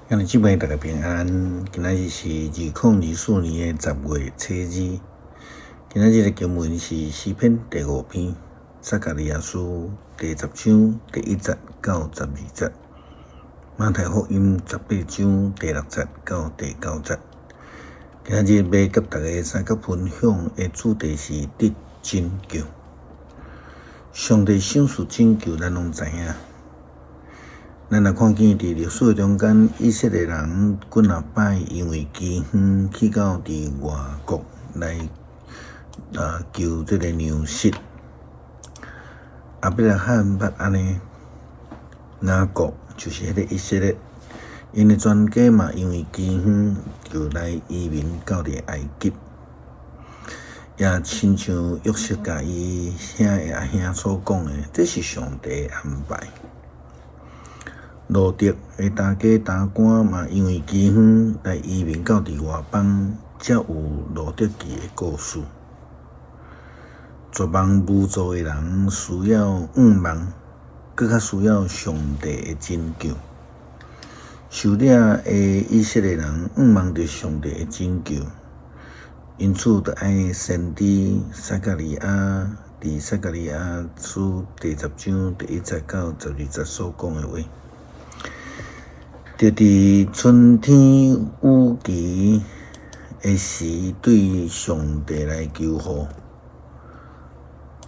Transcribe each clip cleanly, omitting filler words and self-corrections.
兄弟姊妹，大家平安。今仔日是2024年的10月初2。今仔日的經文是詩篇第五篇、撒迦利亞書第十章第一節到十二節、馬太福音十八章第六節到第九節。今仔日欲佮大家相佮分享的主題是得拯救。上帝賞賜拯救，咱攏知影。咱若看見佇歷史的中間，以色列人幾若擺因為饑荒去到佇外國來求這个糧食。亞伯拉罕捌按呢，雅各就是彼个以色列，𪜶的全家嘛因為饑荒就來移民到佇埃及，也親像約瑟共伊兄的阿兄所講的，這是上帝的安排。羅得的大家大官嘛，因為饑荒來移民到佇外邦，才有羅得記的故事。絕望無助的人需要向望，閣較需要上帝的拯救。受掠的以色列人向望著上帝的拯救，因此著愛先知撒迦利亞佇撒迦利亞書第十章第一節到十二節所講的話。就佇春天雨季的時，對上帝來求雨，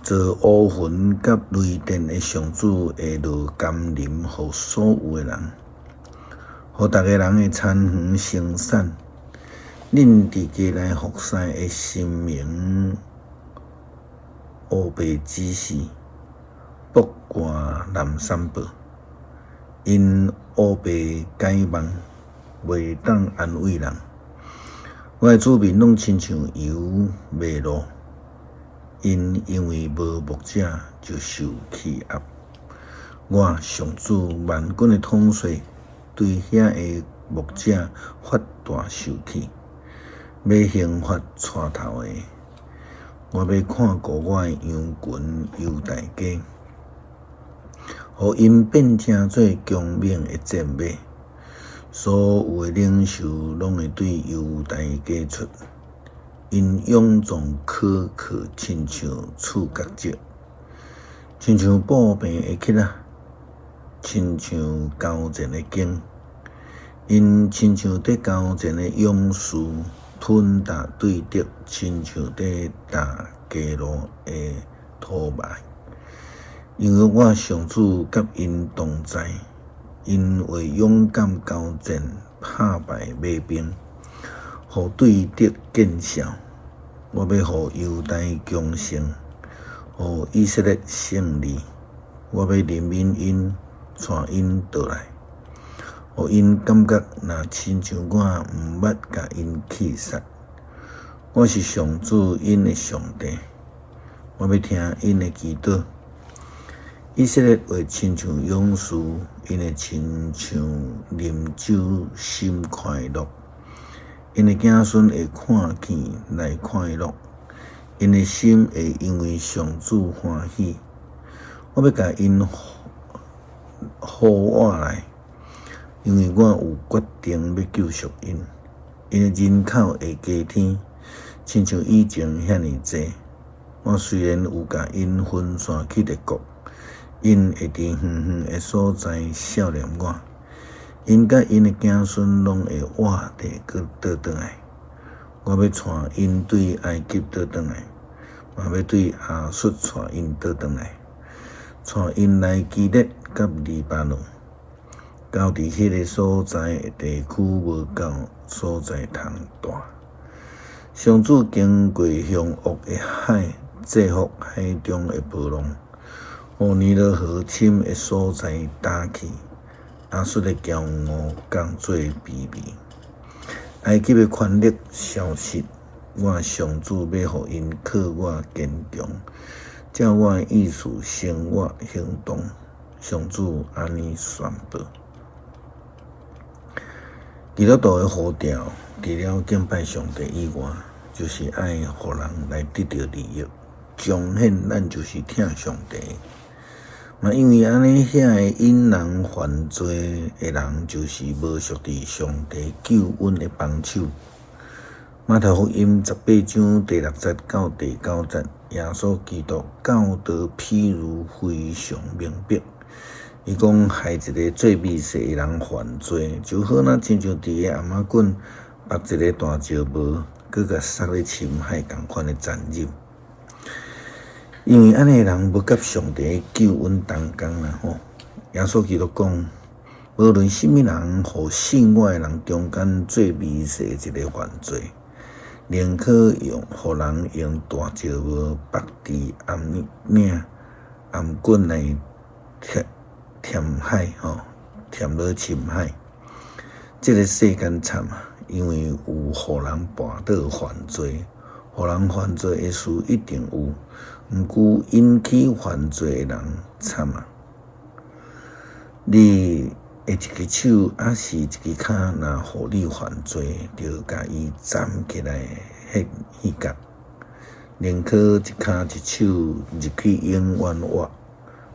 造烏雲佮雷電的上主會落甘霖予所有的人，予逐个人的田園生產。恁佇家內服侍的神明烏白指示，卜卦南三寶。𪜶烏白解夢，袂當安慰人。我的子民攏親像羊迷路，𪜶因為無牧者就受欺壓。我上主萬軍的統帥對遐个牧者發大受氣，欲刑罰帶頭的。我欲看顧我的羊群猶大家。予𪜶變成做強猛的戰馬，所有的領袖攏會對猶大家出，𪜶勇壯可靠，親像刺角石，親像步兵的檜仔，親像交戰的弓，𪜶親像佇交戰的勇士，吞踏對敵，親像佇踏街路的土埋。因為我上主佮𪜶同在，𪜶會勇敢交戰，拍敗馬兵，予對敵見笑。我欲予猶大強盛，予以色列勝利。我欲憐憫𪜶，帶𪜶倒來，予𪜶感覺若親像我毋捌共𪜶棄殺。我是上主𪜶的上帝，我欲聽𪜶的祈禱。以色列會親像勇士，𪜶會親像啉酒心快樂，𪜶的子孫會看見來快樂，𪜶的心會因為上主歡喜。我欲共𪜶呼喚來，因為我有決定欲救贖𪜶。𪜶的人口會加添，親像以前遐爾濟。我雖然有共𪜶分散去列國。𪜶會佇遠遠的所在數念我，𪜶佮𪜶的子孫攏會活著閣倒轉來。我欲帶𪜶對埃及倒轉來，嘛欲對亞述帶𪜶倒轉來，帶𪜶來基列佮黎巴嫩，到佇彼个所在的地區無夠所在通蹛。上主經過兇惡的海，制服海中的波浪。予尼羅河深的所在焦去，亞述的驕傲降做卑微，埃及的權力消失。我上主欲予𪜶靠我堅強，照我的意思生活行動。上主按呢宣布。基督徒的呼召，除了敬拜上帝以外，就是愛予人來得著利益，彰顯咱就是疼上帝。嘛因為按呢，遐个引人犯罪的人，就是無屬佇上帝救恩的幫手。馬太福音18章第6節到第9節，耶穌基督教導譬喻非常明白。伊講害一个做美事的人犯罪，就好若親像佇个頷仔棍縛一个大石磨，閣共捒咧深海仝款的殘忍。因為按呢的人無佮上帝的救恩同工啦吼。耶穌基督講，無論啥物人，予信我的人中間做微細一个犯罪，寧可用予人用大石磨縛佇頷領頷頸來忝忝海吼，忝落深海。這个世間慘啊，因為有予人跋倒犯罪，予人犯罪的事一定有。毋過引起犯罪的人慘啊！你的一支手抑是一支跤，若予你犯罪，著共伊斬起來，彼彼角。寧可一跤一手入去永遠活，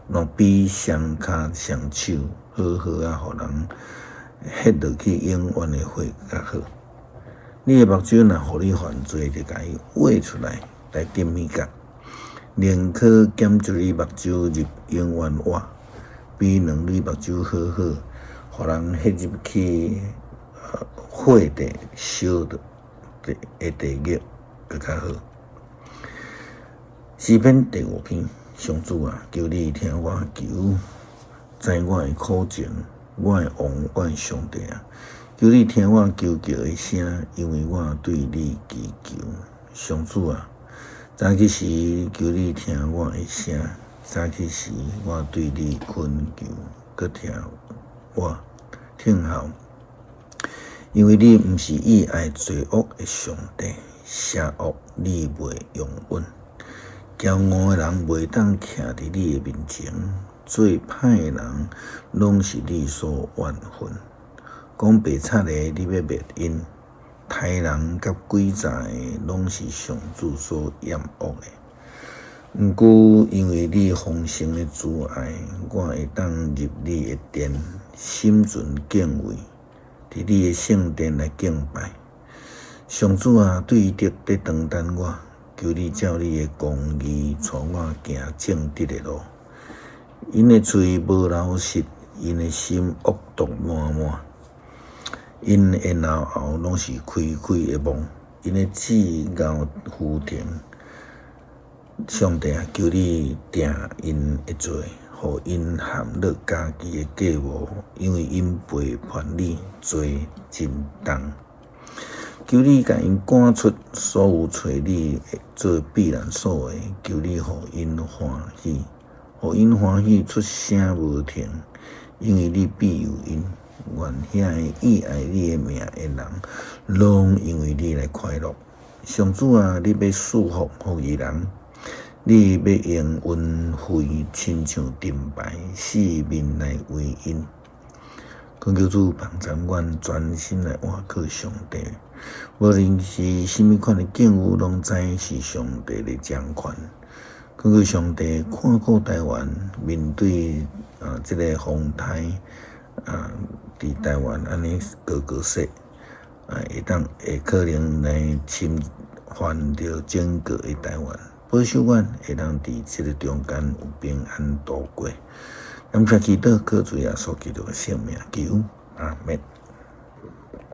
若比雙跤雙手好好仔，予人彼落去永遠的火較好。你的目睭若予你犯罪，就共伊挖出來來抌彼角。寧可減一粒目睭入永遠活，比兩粒目睭好好，予人彼入去火地燒著的地獄閣較好。詩篇第五篇，上主啊，求你聽我求，知我的苦情，我的王，我的上帝啊，求你聽我求告的聲，因為我對你祈求。上主啊，早起時求你聽我的聲，早起時我對你懇求，閣聽我聽候，因為你毋是喜愛罪惡的上帝，邪惡你袂容忍，驕傲的人袂當徛佇你的面前，做歹的人攏是你所怨恨。講白賊的，你欲滅𪜶。刣人佮詭詐的，攏是上主所厭惡的。毋過，因為你豐盛的慈愛，我會當入你的殿，心存敬畏，佇你的聖殿來敬拜。上主啊，對敵佇等等我，求你照你的公義，帶我行正直的路。𪜶的喙無老實，𪜶的心惡毒滿滿。𪜶的嚨喉攏是開開的夢，𪜶的舌咬浮婷。上帝啊，求你定𪜶的罪，予𪜶陷落家己的計謀，因為𪜶背叛你，罪真重。求你共𪜶趕出所有揣你做避難所的，求你予𪜶歡喜，予𪜶歡喜出聲無停，因為你庇佑𪜶。願遐个喜愛你的名的人，攏因為你來快樂。上主啊，你欲賜福予義人，你欲用恩惠親像盾牌，四面來圍𪜶。懇求主幫助阮專心來倚靠上帝，無論是啥物款的境遇，攏知是上帝咧掌權。懇求上帝看顧台灣，面對啊這个風颱啊，佇台灣按呢高高勢啊，會當會可能來侵犯著整個的台灣，保守阮會當佇這个中間有平安度過。感謝祈禱，靠主耶穌基督的聖名求，阿們。